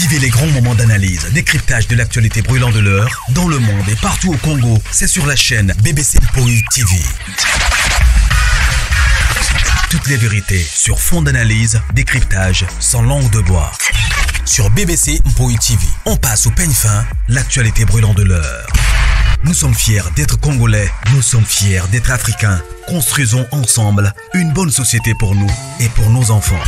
Vivez les grands moments d'analyse, décryptage de l'actualité brûlante de l'heure, dans le monde et partout au Congo. C'est sur la chaîne BBC Mpoi TV. Toutes les vérités sur fond d'analyse, décryptage, sans langue de bois. Sur BBC Mpoi TV, on passe au peigne fin l'actualité brûlante de l'heure. Nous sommes fiers d'être Congolais, nous sommes fiers d'être Africains. Construisons ensemble une bonne société pour nous et pour nos enfants.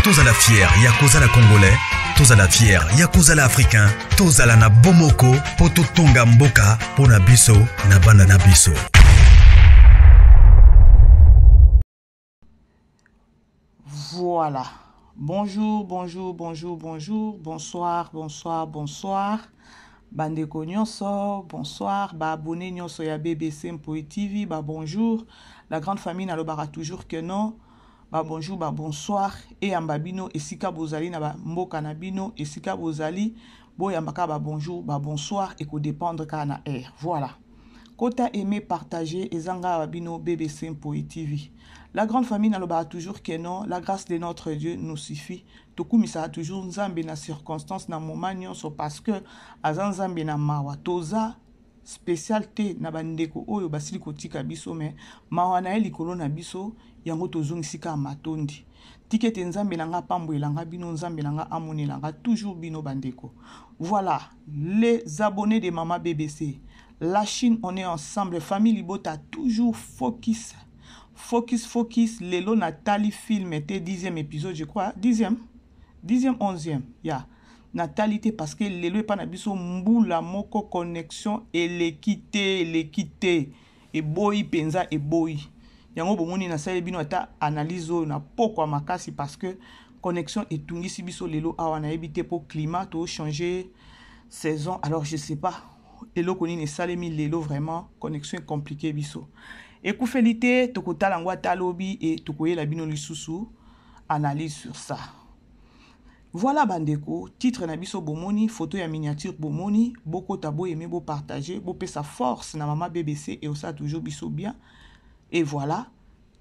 Tous à la fière, Yakuza la Congolais, tous à la fière, Yakuza la Africain, tous à la na Bomoko, Poto Tonga Mboka, Pona Biso, na Bana na Biso. Voilà. Bonjour, bonjour, bonjour, bonjour, bonsoir, bonsoir, bonsoir. Bandeko nyonso, bonsoir, ba abonnés nyonso ya BBC Mpoi TV, ba bonjour. La grande famille nalobaka toujours que non. Ba bonjour, ba bonsoir eyamba bino esika bozali na ba mboka na bino esika bozali boyambaka ba bonjour, ba bonsoir eko dépendre kaka na air. Voilà. Kota aimer, partager ezanga ba bino BBC Mpoi TV. La grande famille nalobaka toujours que non, la grâce de notre Dieu nous suffit. Tokumisaka toujours Nzambe na circonstance na moment nyonso parce que aza Nzambe na mawa. Toza spécial te na bandeko oyo basili kotika biso, mais mawa na ye likolo na biso yango tozongisi kaka matondi. Tika ete Nzambe na nga apambolela nga bino, Nzambe na nga amonela nga toujours bino bandeko. Voilà, les abonnés de Mama BBC. La Chine, on est ensemble. Famille Libota, toujours focus. Focus, focus. Lelo Nathalie film était 10e épisode, je crois. 10e? 10e, 11e. Yeah. Nathalie te parce que lelo epa na biso mbula moko connexion eleki te, eleki te. Eboyi penza, eboyi. Yango bomoni nasali bino ata analyse oyo na pokwa makasi parce que connexion etungisi biso lelo awa nayebi te po climat to changer saison. Alors je sais pas eloko nini esalemi lelo vraiment connexion est compliquée biso. Ekufeli te tokotala ngo ata lobi et tokoyela bino lisusu analyse sur ça. Voilà bandeko, titre na biso bomoni, photo ya miniature bomoni, bokota bo aimer bo partager, bo pesa force na mama BBC et osa toujours biso bien. Et voilà,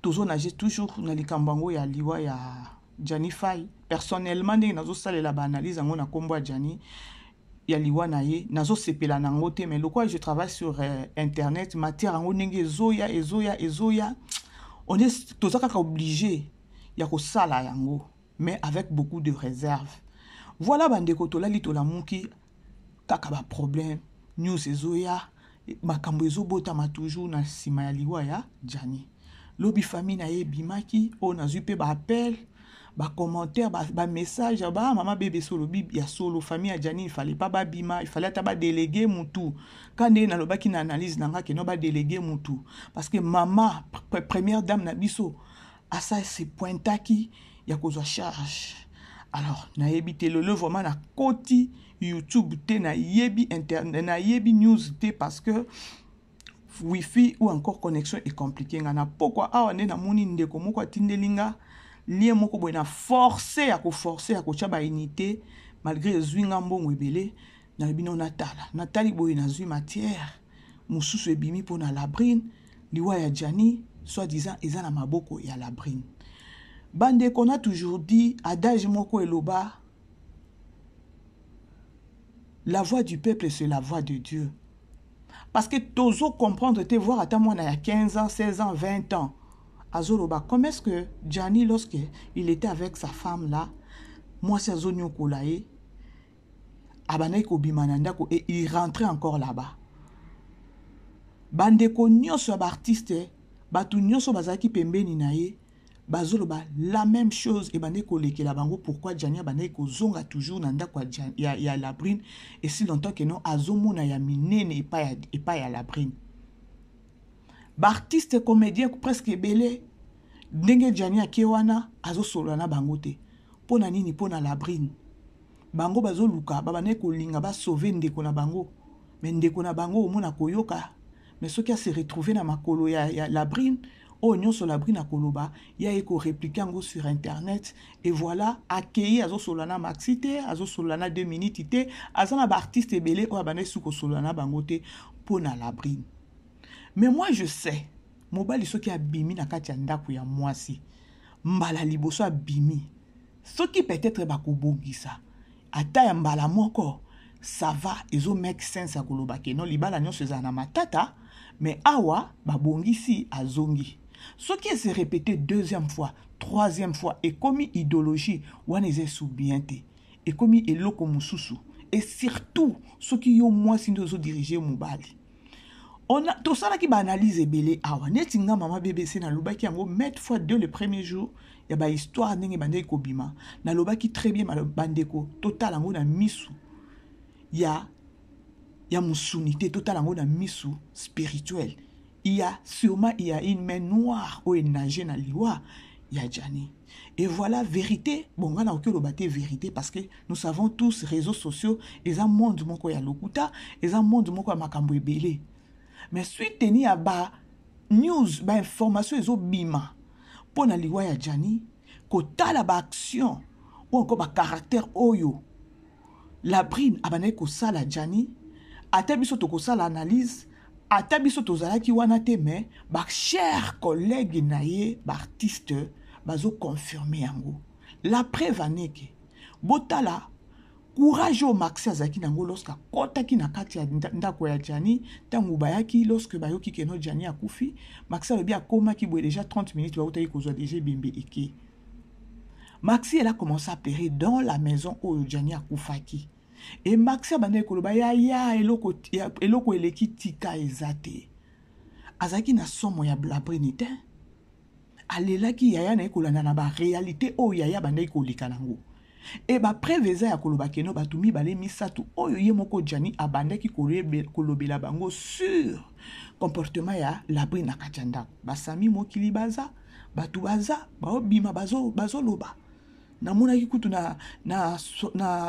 tozo nager toujours na likambo yango ya liwa ya Gianni Faye. Personnellement ndenge nazo salela ba analyse yango na kombo ya Gianni ya liwa na ye, nazo sepela nango te, mais lokola je travaille sur internet, matière yango ndenge ezoya, ezoya, ezoya, on est toza kaka obligé ya kosala yango, mais avec beaucoup de réserve. Voilà bandeko, tolali tolamuki kaka ba problème, news ezoya, makambo ezobotama toujours na nsima ya liwa ya Gianni. Lobi famille na ye ebimaki, oyo nazwi mpe ba appel, ba commentaire, ba message, ba mama bébé solo bi ya solo famille ya Gianni, il fallait pas babima, il fallait ata ba déléguer mutu. Quand ndenge nalobaki na analyse na nga ke no ba déléguer mutu parce que mama première dame na biso asa se pointaki ya kozwa charge. Alors nayebi te lelo vraiment na koti YouTube te, nayebi internet, nayebi news te parce que wifi ou encore connexion est compliquée. Nga na pokwa awa nde namoni ndeko moko atindeli nga lien moko boye na forcer ya ko forcer ya kotia ba unité malgré ezwi nga mbongo ebele. Nalobi no natala, natali boye nazwi matière mosusu ebimi mpona Labrine, liwa ya Gianni soi-disant eza na maboko ya Labrine. Bandeko, on a toujours dit adage moko eloba, la voix du peuple c'est la voix de Dieu. Parce que tozo comprendre te voir ata mwana ya 15 ans, 16 ans, 20 ans azoloba comment est-ce que Gianni lorsque il était avec sa femme là, mwasi azonyokola ye, abandaki kobima na ndako et il rentrait encore là-bas. Bandeko nyonso ya ba artiste, bato nyonso bazalaki pembeni na ye, bazoloba la même chose ebandaki kolekela bango. Pourquoi Gianni abandaki kozonga toujours na ndako ya Labrine et si longtemps que non azomona ya minene epai ya Labrine. Ba artiste comédien presque ebele ndenge Gianni ake wana azosolola na bango te. Pona nini? Pona Labrine. Bango bazoluka babandaki kolinga ba sauver ndeko na bango, mais ndeko na bango omona koyoka, mais soki a se retrouver na makolo ya Labrine, oyo nyonso Labrine akoloba, ya ye ko répliquer yango sur internet. Et voilà, akei azosolola na Maxi te, azosolola na 2 minutes te, aza na ba artiste ebele oyo abandaki su kosolola na bango te pona Labrine. Mais moi je sais, mobali soki abimi na kati ya ndako ya mwasi, mbala liboso abimi, soki peut-être bakobongisa, Ata ya mbala moko, ça va, ezo make sense ya koloba ke non, libala nyonso ezala na matata, mais awa babongisi azongi. Soki ese répéter deuxième fois, troisième fois, ekomi idéologie wana eza esu bien te, ekomi eloko mosusu. Et surtout soki yo mwasi nde ozodirige mobali. Tosalaki baanalyse ebele awa, neti nga mama BBC nalobaki yango maintes fois dès le premier jour ya bahistoire ndenge bandeki kobima. Nalobaki très bien, bandeko, totala yango na misu ya mosuni te, totala yango na misu spirituel. Il y a sûrement, il y a une main noire oyo enage na liwa ya Gianni. Et voilà vérité. Bon, nga nakoki oloba te vérité, parce que nous savons tous, réseaux sociaux eza monde moko ya lokuta, eza monde moko ya makambo ebele. Mais suite teni ya ba news, ba information ezobima mpo na liwa ya Gianni, kotala ba action ou encore ba caractère oyo Labrine abandaki kosala Gianni, ata biso tokosala analyse, ata biso tozalaki wana te, mais ba chers collègues na ye baartiste bazoconfirme yango. La preuve aneke, botala courage oyo Maxi azalaki nango lorsque akɔtaki na kati ya ndako ya Gianni. Ntango bayaki, lorsque bayoki ke non, Gianni akufi, Maxi alobi akomaki boye déjà 30 minutes, bautaki kozwa déjà ebembe eke. Maxi, elle a commencé à pleurer dans la maison oyo Gianni akufaki. E Maxi abandaki koloba: "Yaya, eloko, eloko eleki tika eza te." Azalaki na somo ya Labrine te, alelaki yaya na ye kolanda na baréalité oyo yaya abandaki koleka nango. E bapreuve eza ya koloba ke non, bato mibale, misato oyo ye moko Gianni abandaki kolobela bango sur comportement ya Labrine na kati ya ndako. Basami mokili baza, bato baza baobima, bazoloba bazo. Namonaki kutu na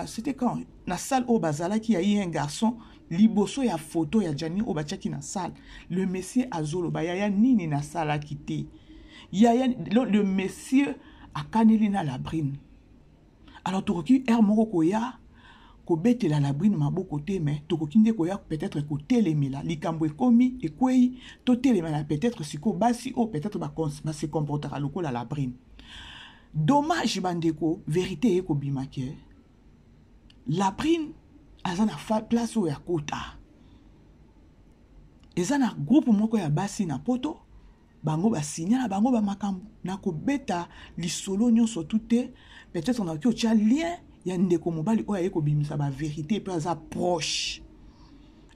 c'était quand, na salle oyo bazalaki, ya ye un garçon liboso ya photo ya Gianni oyo batiaki na salle, le monsieur azoloba: "Yaya, nini nasalaki te, yaya?" Le monsieur akaneli na Labrine. Alors tokoki heure moko koya kobetela Labrine maboko te, mais tokoki nde koya peut-être kotelemela likambo ekomi ekwei, totelemela peut-être sikoyo basi oyo peut-être base comportaka lokola Labrine. Dommage, bandeko, vérité eye kobima ke Labrine aza na place oyo akota, eza na groupe moko ya basi na Poto, bango basinya na bango bamakambo. Na kobeta lisolo nyonso tu te, peut-être nakoki otya lien ya ndeko mobali oyo aye kobimisa bavérité, mpe aza proche,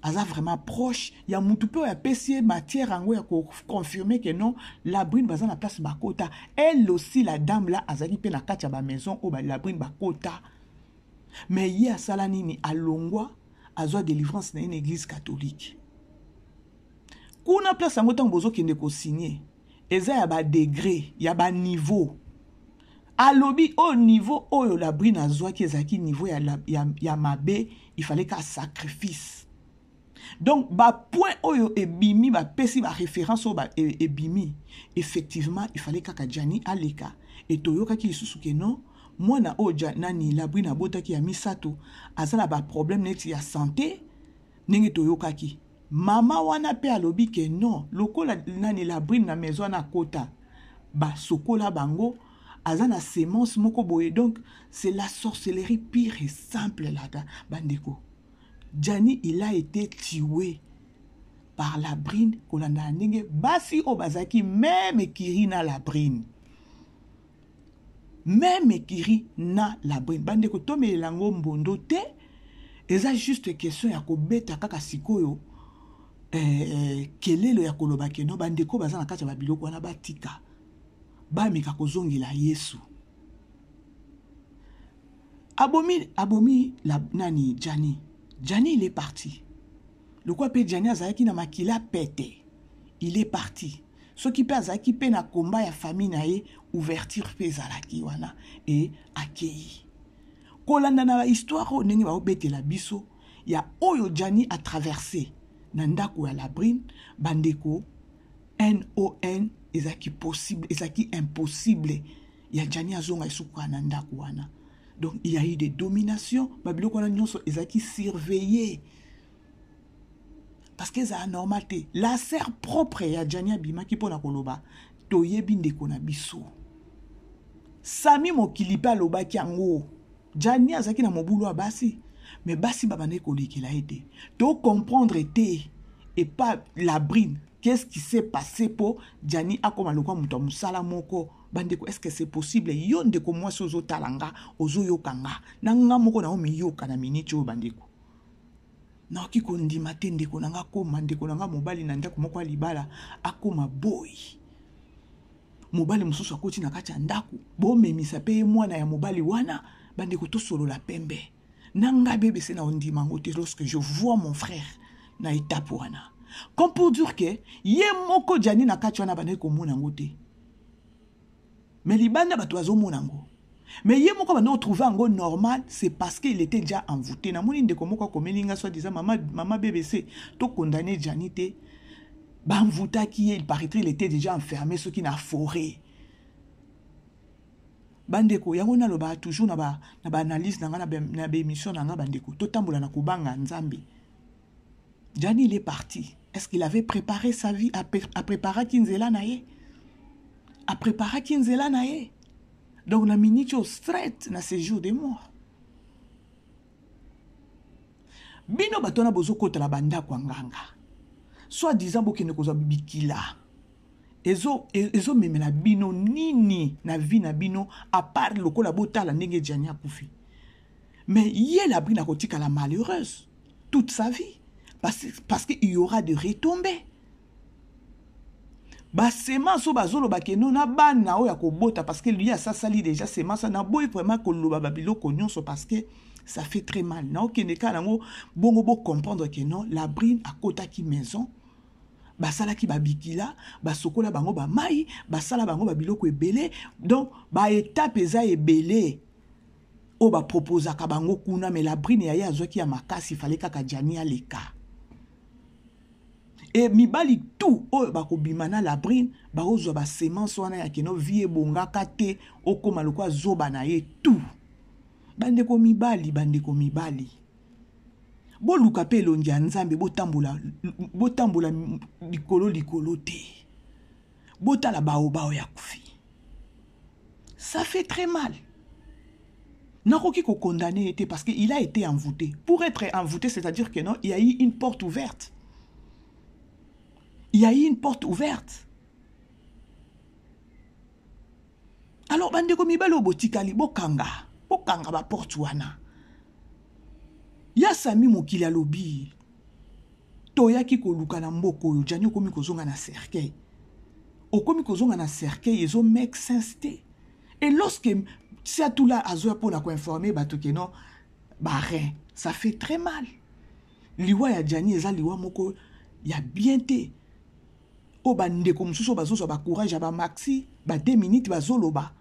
aza vraiment proche ya mutu mpe oyo apesi ye matière yango ya koconfirme ke non, Labrine baza na place bakota. Elle aussi, la dame là, azalaki mpe na kati ya bamaison oyo Labrine bakota, mais ye asala nini? Alongwa, azwa délivrance na ye na église catholique kuna. Place yango, ntango bozokende kosigne, eza ya badegré, ya baniveau. Alobi oyo niveau oyo Labrine azwaki ezalaki niveau ya mabe, il fallait ka sacrifice. Donc bapoint oyo ebimi, bapesi baréférence oyo ebimi, effectivement il fallait kaka Gianni aleka. E toyokaki lisusu ke non, mwana oyo nani Labrine abotaki ya misato aza na baproblème neti ya santé. Ndenge toyokaki mama wana mpe alobi ke non, lokola nani Labrine na maison wana akota, basokola bango, aza na semence moko boye. Donc c'est la sorcellerie pure et simple lada. Bandeko, Gianni, il a été tué par Labrine, kolanda na ndenge basi oyo bazalaki même ekiri na Labrine, même ekiri na Labrine. Bandeko, tomelela yango mbondo te, eza juste question ya kobeta kaka sikoyo kelelo ya koloba ke non, bandeko baza na kati ya babiloko wana, batika, bameka kozongela Yesu. Abomi, abomi la, nani, Gianni. Gianni, il est parti. Lokwa mpe Gianni azalaki na makila pete, il est parti. Soki mpe azalaki mpe na komba ya famille na ye, ouverture mpe ezalaki wana e akei. Kolanda na bahistoire oyo ndenge baobetela biso ya oyo Gianni atraverse na ndako ya Labrine, bandeko, non, ezalaki possible, ezalaki impossible ya Gianni azonga esuka na ndako wana. Donc il y a eu des dominations, babiloko wana nyonso ezalaki surveillé, parce que ezala normal te. La sœur propre ya Gianni abimaki mpona koloba: "Toyebi ndeko na biso." Sami Mokili mpe alobaki yango. Gianni azalaki na mobulu ya basi, mais basi babandaki kolekela ye te. To comprendre te epa Labrine qu'est-ce qui s'est passé po Gianni akoma lokwa moto ya mosala moko. Bandeko, est-ce que c'est possible? Yo ndeko mwasi ozotala nga, ozoyoka nga, na nga moko na omiyoka na minute oyo bandeko. Nakoki kondima te ndeko na nga akoma, ndeko na nga mobali na ndako moko ya libala akoma boyi. Mobali mosusu akoti na kati ya ndako, bomemisa pe ye mwana ya mobali wana. Bandeko, tosolola pembe. Na nga bebese na ondima yango te lorsque je vois mon frère na étape wana. Comme pour dire que ye moko Gianni na kati wana bandaki komona yango te. Mais libanda bato bazomona yango. Mais ye moko bando trouver yango normal, c'est parce qu'il était déjà envoûté. Namoni ndeko moko akomeli nga soi-disant mama, mama BBC to condamner Gianni te. Ba envoûtaki ye, il paraîtrait il était déjà enfermé soki na forêt. Bandeko, yango naloba toujours na ba, na ba analyse na nga, na ba, na ba émission na nga bandeko, totambola na kobanga Nzambe. Gianni, il est parti. Est-ce qu'il avait préparé sa vie? A préparé nzela na ye? A préparé nzela na ye? Donc na minute au straight na séjour de mort. Bino bato wana bozokotela bandako ya nganga. Soit disant bokende kozwa bikila. Ezo, ezo memela bino nini na vie na bino à part lokola botala ndenge Gianni akufi. Mais ye Labrine akotikala malheureuse toute sa vie parce qu'il y aura des retombées. Ba semence oyo bazoloba ke non na bana oyo akobota parce que lui asasali déjà semence na boyi vraiment koloba ba biloko nyonso parce que ça fait très mal. Na okende kaka nango bongo bo comprendre que non Labrine akotaki maison, basalaki ba bikila, basokola bango ba mai, basala bango ba biloko ebele, donc ba étape eza ebele oyo ba proposaka bango kuna, mais Labrine ya ye azwaki ya makasi, fallait kaka Gianni aleka. Et mibali tout oyo bakobima na Labrine bakozwa ba semence wana ya keno vie ebongaka te, okoma lokwa zoba na ye tout. Bandeko mibali, bandeko mibali, boluka pe elongi ya Nzambe, botambola, botambola likolo likolo te, botala baobao ya kufi. Ça fait très mal. Nakoki ko condamner ye te parce que il a été envoûté. Pour être envoûté, c'est-à-dire que non, il y a eu une porte ouverte. Il y a eu une porte ouverte. Alors, bandeko mibali oyo botikali, bokanga, bokanga ba porte wana. Ya Sami mokili alobi, toyaki koluka na mboka oyo, Gianni okomi kozonga na cercueil. Okomi kozonga na cercueil, ezo make sense te. Et lorsque Siatula azoya pona ko informer bato ke non, ba rein, ça fait très mal. Liwa ya Gianni eza liwa moko ya bien te. Oyo ba ndeko mosusu oyo bazozwa ba courage ya ba maxi, ba 2 minutes bazoloba,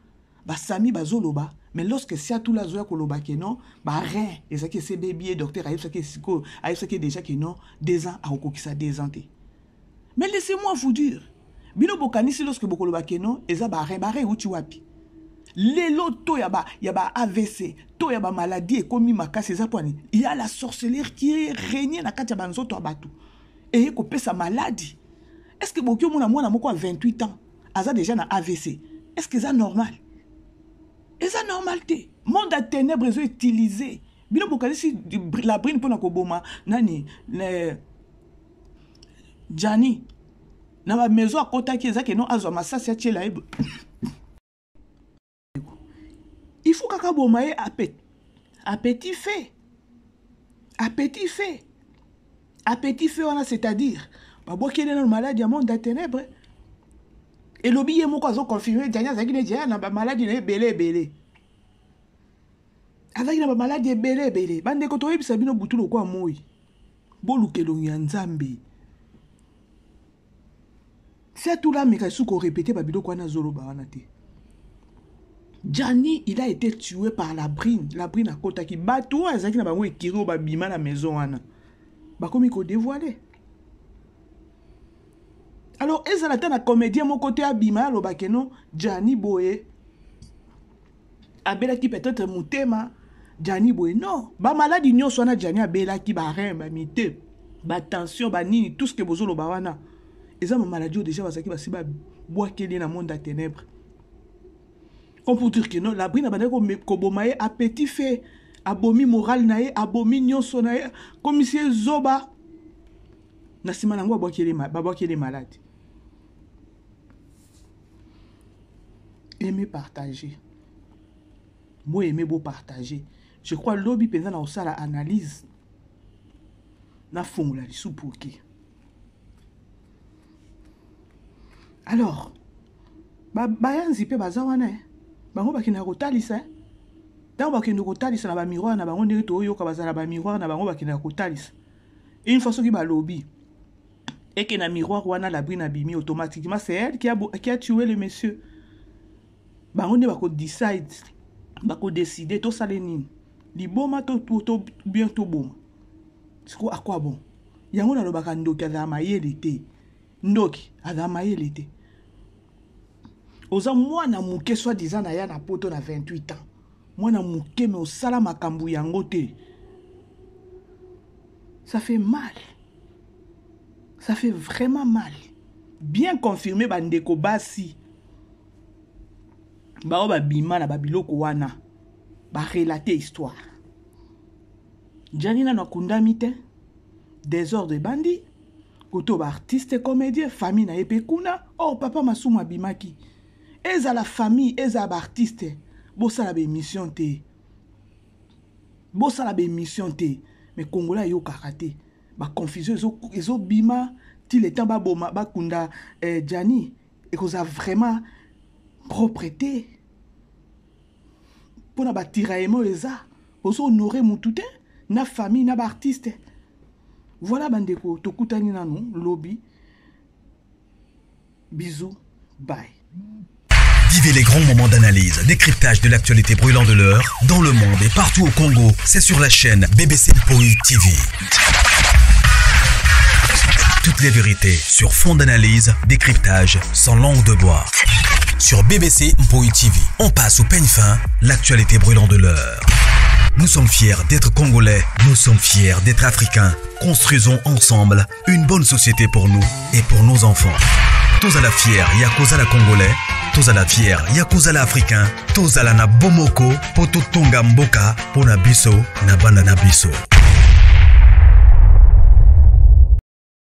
ba Sami bazoloba, mais lorsque Siatula azoya koloba ke non, ba rein ezalaki ese bebi ye, docteur ayebisaki sikoyo, ayebisaki déjà ke non, 2 ans akokokisa 2 ans te. Mais laissez-moi vous dire, bino bokanisi lorsque bokoloba ke non, eza ba rein, ba rein euti wapi? Lelo to ya ba, ya ba AVC, to ya ba maladie ekomi makasi eza pwani? Il y a la sorcellerie qui règne na kati ya ba nzoto ya bato. Eye kopesa maladie. Est-ce que boki omona mwana moko ya 28 ans aza déjà na AVC? Est-ce que eza normal? Eza normal te. Monde ya ténèbres ezo utiliser. Bino bokanisi Labrine pona koboma nani le Gianni na ba maison akotaki eza ke non azwa masasi atiela ye. Il faut kaka boma ye à petit fait. À petit fait. À petit fait wana, c'est-à-dire babwaki ye nano maladi ya monde ya ténèbres. Elobi ye moko azo confirmer Gianni azalaki na Gianni na ba maladi na ebele ebele. Azalaki na ba maladi ebele ebele. Bandeko toyebisa bino butu lokwa moi. Boluka elongi ya Nzambe. Siatula ameka lisusu ko répéter ba biloko wana azoloba wana te. Gianni, il a été tué par Labrine. Labrine akotaki bato oyo azalaki na bango ekiri oyo babima na maison wana. Bakomi ko dévoiler. Alors ezala ata na comédien moko te abima aloba ke non, Gianni boye abelaki peut-être motema, Gianni boye non. Ba maladi nyonso wana Gianni abelaki, ba rein, ba mite, ba tension, ba nini, tout ce que bozoloba wana eza ba maladi oyo déjà bazalaki basi babwakeli na monde ya ténèbres. Comme pour dire que non, Labrine abandaki koboma ye à petit fait, abomi moral na ye, abomi nyonso na ye, comme si zoba. Na nsima na yango babwakeli malade. Aimez, partager. Moi aimez beau partager. Je crois lobi penza na osala analyse. Na fongola lisu pour qui. Alors, bayanzi mpe baza wana eh. Bango bakendaka kotalisa eh. Ntango bakende kotalisa na bamiroir na bango, ndenge toyoka bazala bamiroir na bango, bakendaka kotalisa une fois soki balobi eke na miroir wana Labrine abimi, automatiquement c'est elle qui a tué le monsieur. Bango nde bakodecide, bakodécider tosala nini, liboma to bien toboma. Siko akwa bon, yango nalobaka ndoki azala mayele te, ndoki azala mayele te. Oza mwana moke, soi disant na ya na poto na 28 ans, mwana moke, me osala makambo yango te. Ça fait mal, ça fait vraiment mal. Bien confirmé, bandeko basi bao babima na babiloko wana, barelater histoire. Jani nano akundami te, désordre ebandi koto baartiste comédien, famille na ye mpe kuna. Or papa Masumu abimaki, ezala famille, ezala baartiste, bosala baémission te, bosala baémission te. Mais Congolais ayokaka te, baconfusion ezobima ti le temps baboma bakunda Jani ekozala vraiment propre te mpona batiraillement oyo eza. Ozo honorer mutu te na famille na baartiste. Voilà bandeko, tokutani nanu lobi. Bisous, bye. Vivez les grands moments d'analyse, décryptage de l'actualité brûlante de l'heure, dans le monde et partout au Congo. C'est sur la chaîne BBC Mpoi TV. Toutes les vérités sur fond d'analyse, décryptage, sans langue de bois. Sur BBC Mpoi TV, on passe au peigne fin l'actualité brûlante de l'heure. Nous sommes fiers d'être Congolais, nous sommes fiers d'être Africains. Construisons ensemble une bonne société pour nous et pour nos enfants. Tozala fiers ya kozala Congolais, tozala fiers ya kozala Africain, tozala na bomoko po totonga mboka pona biso na bana na biso.